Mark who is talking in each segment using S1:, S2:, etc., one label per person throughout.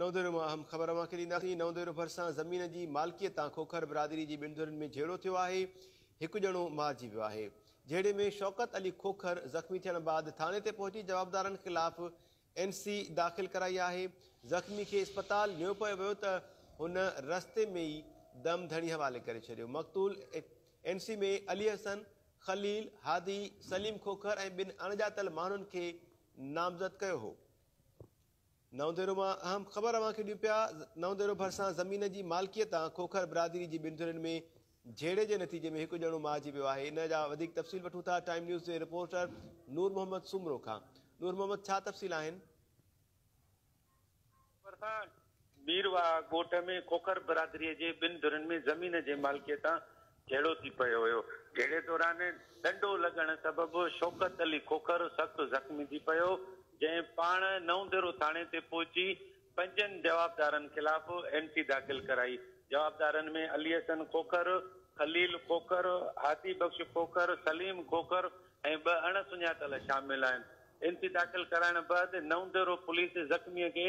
S1: نئون ديرو مان اهم خبر اوهان کي ڏينداسين. نئون ديرو ڀرسان زمين جي مالڪيء تان کوکر برادري جي ٻن ڌرين ۾ جهيڙو ٿيو آهي، هڪ ڄڻو مارجي ويو آهي. جهيڙي ۾ شوڪت علي کوکر زخمي ٿيڻ بعد ٿاڻي تي پهچي جوابدارن خلاف اين سي داخل ڪرائي آهي. زخمي کي اسپتال نيو پيو ويو ته هن رستي ۾ ئي دم ڌڻي حوالي ڪري ڇڏيو. مقتول اين سي ۾ علي حسن، خليل، هادي، سليم کوکر ۽ ٻن اڻڄاتل ماڻهن کي نامزد ڪيو هو. نئون ديرو مان اهم خبر اوهان کي ڏيون پيا، نئون ديرو ڀرسان زمين جي مالڪيء تان کوکر برادري جي ٻن ڌرين ۾ جهيڙي جي نتيجي ۾ هڪ ڄڻو مارجي ويو آهي، ان جا وڌيڪ تفصيل وٺون ٿا ٽائيم نيوز جي رپورٽر نور محمد سومرو کان. نور محمد ڇا تفصيل آهن؟
S2: ڀرسان ميرواهه ڳوٺ ۾ کوکر برادري جي ٻن ڌرين ۾ زمين جي مالڪيء تان جهيڙو ٿي پيو هيو، جهيڙي دوران ڏنڊو لڳڻ سبب شوڪت علي کوکر سخت زخمي ٿي پيو، جنهن پاڻ نئون ديرو ٿاڻي تي پهچي پنجن جوابدارن خلاف اين سي داخل ڪرائي، جوابدارن ۾ علي حسن کوکر، خليل کوکر، هادي بخش کوکر، سليم کوکر ۽ ٻه اڻ سڃاتل شامل آهن. اين سي داخل ڪرائڻ بعد نئون ديرو پوليس زخمي کي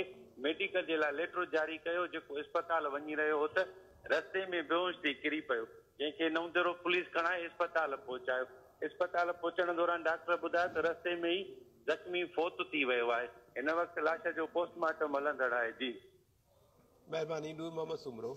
S2: ميڊيڪل جي لاء ليٽر جاري ڪيو جيڪو اسپتال وڃي رهيو هو ته رستي ۾ بيهوش ٿي ڪري پيو جنهن کي نئون ديرو پوليس کڻائي اسپتال پهچايو اسپتال پهچڻ دوران ڊاڪٽر ٻڌايو ته رستي ۾ ئي زخمي فوت ٿي ويو آهي هن وقت لاش جو پوسٽ مارٽم هلندڙ آهي جي.
S1: مهرباني نور محمد سومرو.